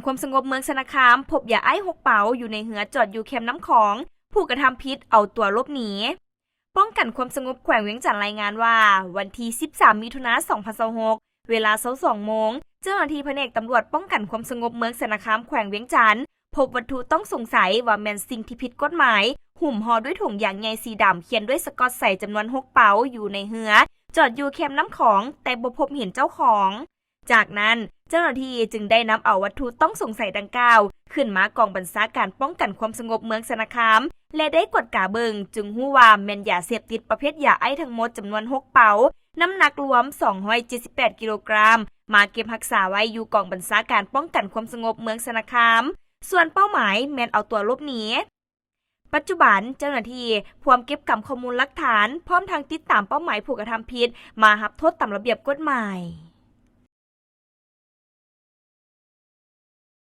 ຄວາມສະຫງົບເມືອງຊະນະຄາມ ພົບຢາໄອສ໌ຫົກເປົາຢູ່ໃນເຮືອຈອດຢູ່ແຄມນ້ຳຂອງ, ຜູ້ກະທຳຜິດເອົາຕົວຫຼົບໜີ. ປ້ອງກັນຄວາມສະຫງົບແຂວງວຽງຈັນລາຍງານວ່າ ວັນທີສິບສາມ ມິຖຸນາ ສອງພັນຊາວຫົກ ເວລາຊາວສອງໂມງ ເຈົ້າໜ້າທີ່ພະແນກຕຳຫຼວດປ້ອງກັນຄວາມສະຫງົບເມືອງຊະນະຄາມ ແຂວງວຽງຈັນ ພົບວັດຖຸຕ້ອງສົງໄສວ່າແມ່ນສິ່ງທີ່ຜິດກົດໝາຍ ຫຸ້ມຫໍ່ດ້ວຍຖົງຢາງໃຫຍ່ສີດຳ ຂຽນດ້ວຍສະກອດໃສຈຳນວນຫົກເປົາຢູ່ໃນເຮືອ ຈອດຢູ່ແຄມນ້ຳຂອງ ແຕ່ບໍ່ພົບເຫັນເຈົ້າຂອງ. ຈາກນັ້ນ ເຈົ້າໜ້າທີ່ຈຶ່ງໄດ້ນຳເອົາວັດຖຸຕ້ອງສົງໄສດັ່ງກ່າວ ຂຶ້ນມາກອງບັນຊາການປ້ອງກັນຄວາມສະຫງົບເມືອງຊະນະຄາມ ແລະ ໄດ້ກວດກາເບິ່ງ ຈຶ່ງຮູ້ວ່າແມ່ນຢາເສບຕິດປະເພດຢາໄອສ໌ທັງໝົດຈຳນວນຫົກເປົາ, ນ້ຳໜັກລວມສອງຮ້ອຍເຈັດສິບແປດກິໂລກຣາມ ມາເກັບຮັກສາໄວ້ຢູ່ກອງບັນຊາການປ້ອງກັນຄວາມສະຫງົບເມືອງຊະນະຄາມ, ສ່ວນເປົ້າໝາຍແມ່ນເອົາຕົວຫຼົບໜີ. ປັດຈຸບັນ ເຈົ້າໜ້າທີ່ພວມເກັບກຳຂໍ້ມູນຫຼັກຖານ ພ້ອມທັງຕິດຕາມເປົ້າໝາຍຜູ້ກະທຳຜິດມາຮັບໂທດຕາມລະບຽບກົດໝາຍ.